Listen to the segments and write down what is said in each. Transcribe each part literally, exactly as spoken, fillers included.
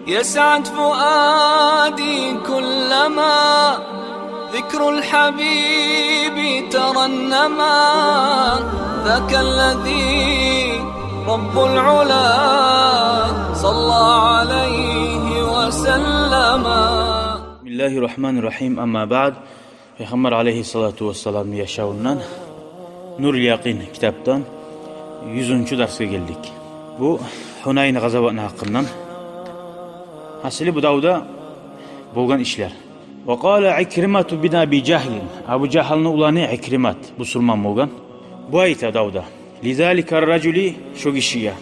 يسعد فؤادي كلما ذكر الحبيب ترنما، ذاك الذي رب العلا صلى عليه وسلم. بسم الله الرحمن الرحيم. أما بعد. Пайхаммар алейгьиссалату вассаламны яшавундан, Нурул Якъин китапдан юзюнчю дарсгъа гелдик. Бу Гьунайн къазаватны гьакъындан. Гьасили, бу давда болгъан ишлер. Ва къала Икримату бин Аби Жагьлин. Абу Жагьлны уланы Икримат бусурман болгъан. Бу айта давда: «Лизалика ражули», шо гишиге.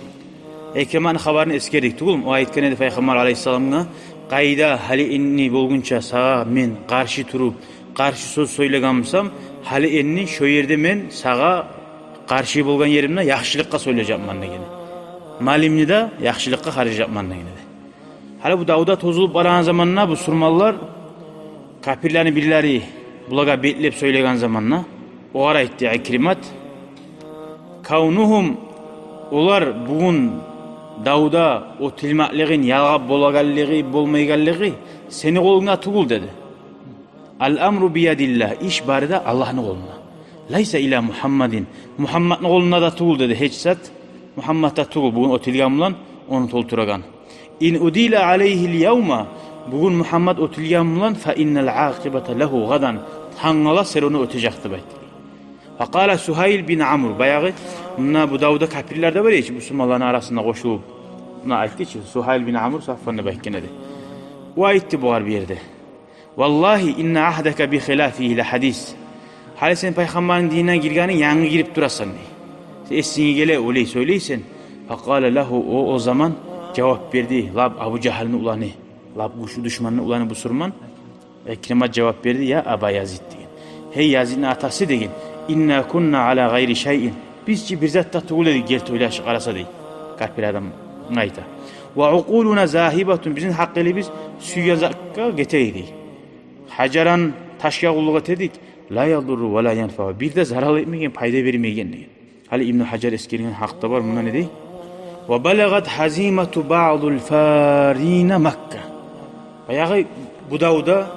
Икриматны хабарын эсгердик тюгюлмю? О айтгъан эди Пайхаммар алейгьиссаламгъа: «Къайда, гьали энни болгъунча сагъа мен къаршы туруп, къаршы сёз сёйлегенмисем, гьали энни шо ерде мен сагъа къаршы болгъан еримде яхшылыкъгъа сёйлежекмен», — деген. «Малымны да яхшылыкъгъа харжажакъман», — деген эди. Гьали бу давда тозулуп барагъан заманда бусурманлар, капирлени бирлери булагъа бетлеп сёйлеген заманда, огъар айтды Икримат: «Кавнугьум, олар бугюн давда о тилмакълыгъын ялгъап болагъанлыгъы, болмайгъанлыгъы сени къолунгда тюгюл», — деди. «Ал-амру биядиллагь, иш бары да Аллагьны къолунда. Лайса ила Мугьаммадин, Мугьаммадны къолунда да тюгюл», — деди. «Гьеч зат Мугьаммадда тюгюл бугюн о тилгам булан ону толтурагъан. Ин удила алайгьил явма, бугюн Мугьаммад о тилгам булан, фа иннал акъибата лагьу гъадан, тангала сер ону оьтежек», — деп айтды. Ва къала Сугьайл бин Амр, баягъы мунда бу давда капирлер де бар эди чи, бусурманланы арасына къошулуп, муна айтды чы, Сугьайл бин Амр Сафван деп айтгъан эди. О айтды бугъар бу ерде: «Валлагьи инна агьдака би хилафигьи ла гьадис». Гьали сен Пайхаммарны динине гиргенинг янгы гирип турасан, дей. Сен эсинге геле, олай сёйлейсен. Фа къала лагьу, о, о заман жавап берди лап Абу Жагьлны уланы, лап гючлю душманны уланы бусурман. Икримат жавап берди: «Я Аба Язид, — деген, — гьей Язидни атасы, — деген, — инна кунна ала гъайри шайин. Биз чи бир зат да тюгюл эдик, герти ойлашып къараса», — дей. Капир адам айта. «Ва укъулуна загьибатун, бизин гьакъылыбыз сюйген затгъа гете эди. Гьажаран, ташгъа къуллукъ эте эдик, ла ядурру ва ла янфау, бир де зарал этмеген, пайда бермеген», — деген. Гьали Ибну Гьажар эсгерген гьакъда бар, мунда не дей? «Ва балагъат гьазимату баъдул фаррина Макка». Баягъы бу давда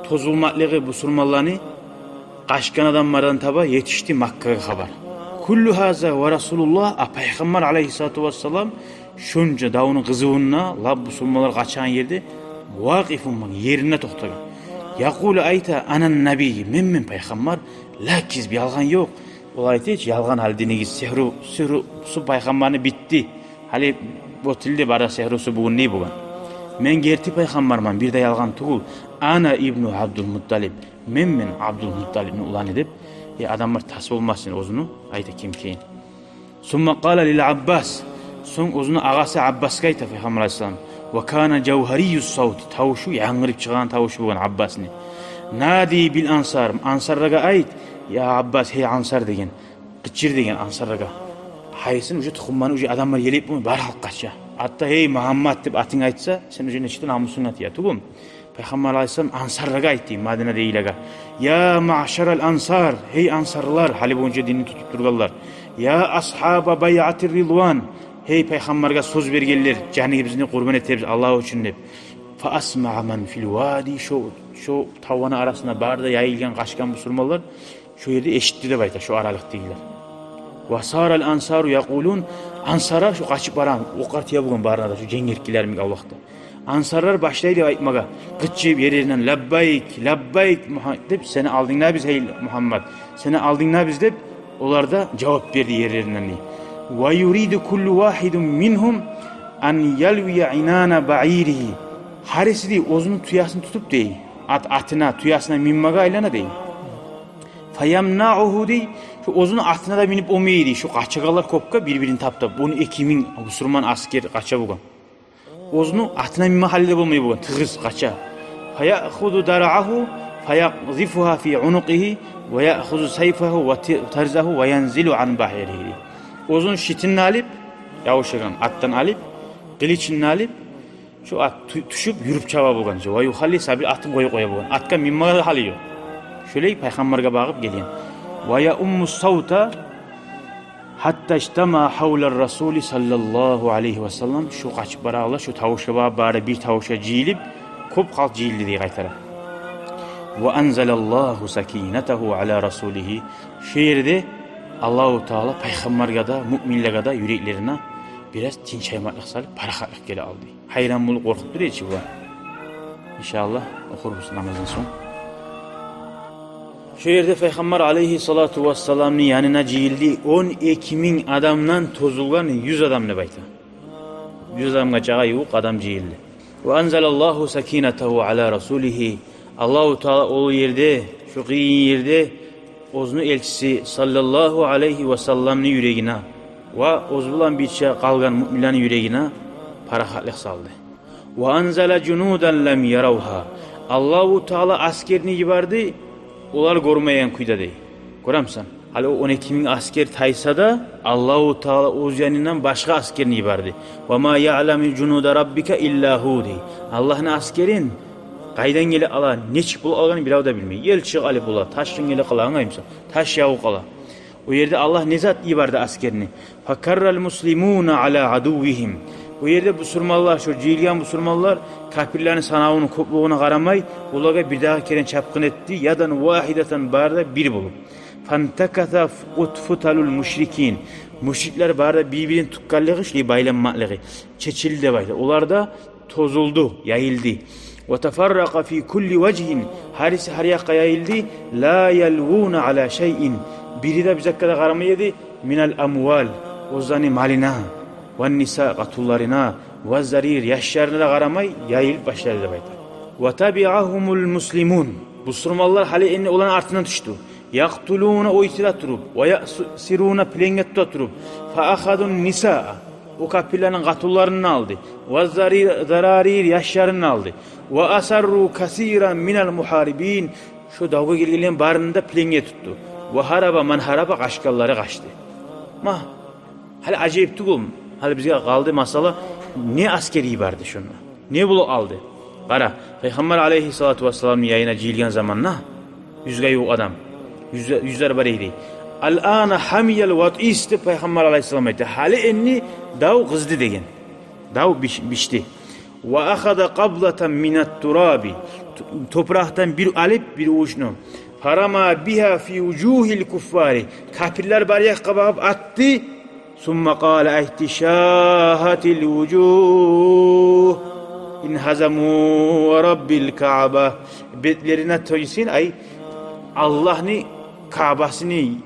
тозулмакълыгъы бусурманланы къачгъан адамлардан таба етишди Маккагъа хабар. «Куллу гьаза ва Расулуллагь, а Пайхаммар алейгьиссалату вассалам шонча давну къызывунда, лап бусурманлар къачагъан ерде, вакъифун, еринде токътагъан. Якъулу, айта: анан набий, мен, мен Пайхаммар, ла кизб, ялгъан ёкъ». Олар айта чы, ялгъан, гьали динигиз, сигьру, сигьрусу Пайхаммарны битди. Гьали бо тилде бары сигьрусу бугюн не болгъан? «Мен герти Пайхаммарман, бир де ялгъан тюгюл. Ана ибну Абдул Мутталиб. Мен, мен Абдул Мутталибни уланы», — деп. Э, адамлар тас болмасын оьзюню, айта ким экенин. «Сумма къала лил Аббас». Сонг оьзюню агъасы Аббасгъа айта Пайхаммар алейгьиссалам. «Ва кана жавгьарийюс савт». Тавушу, янгырып чыгъагъан тавушу болгъан Аббасны. «Нади бил ансар». «Ансарлагъа айт, я Аббас, гьей ансар, — деген, — къычыр, — деген, — ансарлагъа». Гьайсын, уже тукъумланы уже адамлар елеп болмай, бары халкъ къача. Атта «гьей Мугьаммад» деп атынг айтса, сен уже нечик де намусунга тие тюгюлмю? Пайхаммар алейгьиссалам ансарлагъа айтды, Мадинадагъылагъа: «Я маъшарал ансар, гьей ансарлар, гьали болгъунча динни тутуп тургъанлар. Я асгьаба байъатир ридван, гьей Пайхаммаргъа сёз бергенлер, жаныбызны къурбан этербиз Аллагь учун деп». Фа асмаъа ман фил вади, шо, шо тавланы арасында бары да яйылгъан, къачгъан бусурманлар шо ерде эшитди деп айта, шо аралыкъдагъылар. «Ва сарал ансару якъулун», ансарлар шо къачып барагъан, окълар тие болгъан барына да, шо женгерткилер йимик авлакъда. Ансарлар башлай деп айтмагъа, къычырып ерлеринден: «Лаббайк, лаббайк, Мугьам-, — деп, — сени алдынгда биз, гьей Мугьаммад, сени алдынгда биз», — деп, олар да жавап берди ерлеринден, дей. «Ва юриду куллу вагьидун мингьум ан ялвия инана баъиригьи». Гьариси, дей, оьзюню тюесин тутуп, дей, ат-, атына, тюесине минмеге айлана, дей. «Фаямнаугьу», — дей, шо оьзюню атына да минип болмай, дей, шо къачагъанлар кёпге, бир-бирин таптап, он эки минг бусурман аскер къача болгъан. Оьзюню атына минме гьали де болмай болгъан, тыгъыз къача. «Фаяхузу даръагьу, фаякъзифугьа фи унукъигьи, ва яхузу сайфагьу ва ти-, тарзагьу, ва янзилу ан баъиригьи», — дей. Оьзюню щитин де алып, ябушагъан атдан алып, къылычын да алып, шо ат тю-, тюшюп, юрюп чаба болгъан. «Ва юхалли сабил», атын къоюп къоя болгъан. Атгъа минмеге де гьали ёкъ. Шолай Пайхаммаргъа багъып гелген. «Ва яумму савта», حتى اجتمعوا حول الرسول صلى الله عليه وسلم. Шо къачып барагъанлар, шо тавушгъа багъып, бары бир тавушгъа жыйылып, кёп халкъ жыйылды дей къайтара. وأنزل الله سكينته على رسوله. Шо ерде Аллагьу Таала пайхаммаргъа да, муъминлеге де юреклерине бираз тынчаймакълыкъ салып, парахатлыкъ геле алды. Гьайран болуп, къоркъуп тура эди чи булар. Иншааллагь, охурбуз намаздан сонг. Шо ерде Пайхаммар алейгьиссалату вассаламны янына жыйылды он эки минг адамдан тозулгъан юз адам деп айта. Юз адамгъа чакъы ювукъ адам жыйылды. وأنزل الله سكينته على رسوله. Аллагьу Таала о ерде, шо къыйын ерде оьзюню элчиси саллаллагьу алайгьи васалламны юрегине ва оьзю булан бирче къалгъан муъминлени юрегине парахатлыкъ салды. وأنزل جنودا لم يروها. Аллагьу Таала аскерни йиберди, олар гёрмейген кюйде дей. Гёремисен? Гьали о он эки минг аскер тайса да, Аллагьу Таала оьз янындан башгъа аскерни йиберди. وما يعلم جنود ربك إلا هو дей. Аллагьны аскерин къайдан геле ала, нечик болуп алгъанын бирев де билмей. Ел чыгъып къала бола, ташгъын гелип къала, англаймысан? Таш явуп къала. О ерде Аллагь не зат йиберди аскерни? فكر المسلمون على عدوهم. О ерде бусурманлар, шо жыйылгъан бусурманлар, капирлени санавуну кёплюгюне къарамай, олагъа бирдагъы керен чапгъын этди, يدا واحدة, бары да бир болуп. فانتكست فتل المشركين. Мушриклер бары да бир-бирин тутгъанлыгъы, шулай байланмакълыгъы чечилди деп айта. Олар да тозулду, яйылды. وتفرق في كل وجه, гьариси гьар якъгъа яйылды. لا يلوون على شيء. Бири де бир затгъа да къарамай эди. من الأموال, оьзлени малына, والنساء, къатунларына, والذرير, яшларына да къарамай яйылып башлады деп айта. وتبعهم المسلمون. Бусурманлар гьали энни оланы артындан тюшдю. يقتلون, оьлтюре туруп, ويأسرون, пленге тута туруп, فأخذوا النساء, о капирлени къатунларын алды, والذرارير, яшларын алды, وأسروا كثيرا من المحاربين, шо давгъа гелгенлени барын да пленге тутду. وهرب من هرب, къачгъанлары къачды. Ма, гьали ажайып тюгюлмю? Гьали бизге къалды масъала, не аскер йиберди шонда? Не болуп алды? Къара, Пайхаммар алейгьиссалату вассаламны янына жыйылгъан заманда юзге ювукъ адам, юзлер, юзлер бар эди. الآن حمي الوطيس деп Пайхаммар алейгьиссалам айтды. Гьали энни дав къызды деген. Дав биш-, бишди. وأخذ قبضة من التراب. Ту-, топуракъдан бир алып, бир увучну. فرمى بها في وجوه الكفار. Капирлер бар якъгъа багъып атды. ثم قال, айтды: شاهت الوجوه انهزموا ورب الكعبة. Бетлерине тийсин, ай, Аллагьны Каабасыны,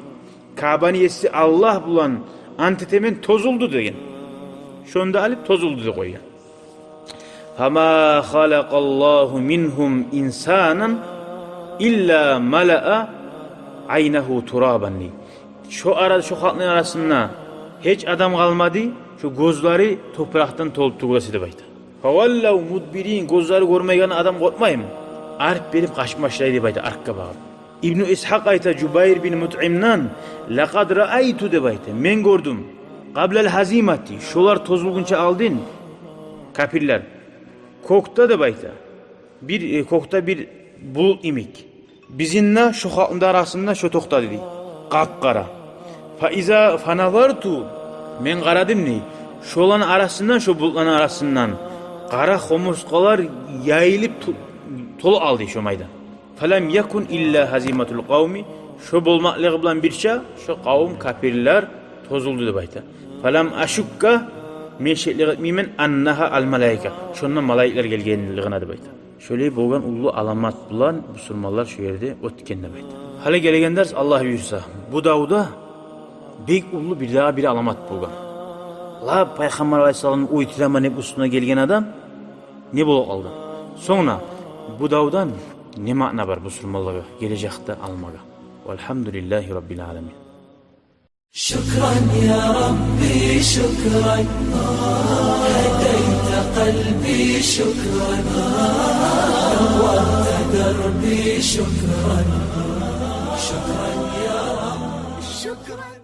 Каабаны еси Аллагь булан ант этемен, тозулду деген. Шонда алып тозулду деп къойгъан. فما خلق الله منهم إنسانا إلا ملأ عينه ترابا дей. Шо ара, шо халкъны арасында гьеч адам къалмады, шо гёзлери топуракъдан толуп тюгюл эсе деп айта. فولوا مدبرين, гёзлери гёрмейген адам къоркъмаймы? Арт берип къачмашлай деп айта, артгъа багъып. Ибну Исгьакъ айта Жубайр бин МутӀимден: لقد رأيت деп айта, мен гёрдюм, قبل الهزيمة, шолар тозулгъунча алдын, капирлер, кёкде деп айта, бир, э, кёкде бир булут йимик. Бизин де, шо халкъны да арасында шо токътады дей. Къап-къара. فإذا فنظرت, мен къарадым дей, шоланы арасындан, шо булутланы арасындан къара хомурсгъалар яйылып ту-, толуп алды шо майдан. فلم يكن إلا هزيمة القوم, шо болмакълыгъы булан бирче шо къавум капирлер тозулду деп айта. فلم أشك, мен шеклик этмеймен, أنها الملائكة, шондан малайиклер гелгенлигине деп айта. Шолай болгъан уллу аламат булан бусурманлар шо ерде оьтген деп айта. Гьали гелеген дарс, Аллагь буюрса, бу давда бек уллу бирдагъы бир аламат болгъан. Лап Пайхаммар алайгьиссаламны оьлтюремен деп уьстюне гелген адам не болуп къалды? Сонг да бу давдан не маъна бар бусурманлагъа гележекде алмагъа? والحمد لله رب العالمين. شكرا يا ربي، شكرا. هديت قلبي، شكرا. نورت دربي، شكرا. شكرا يا رب، شكرا.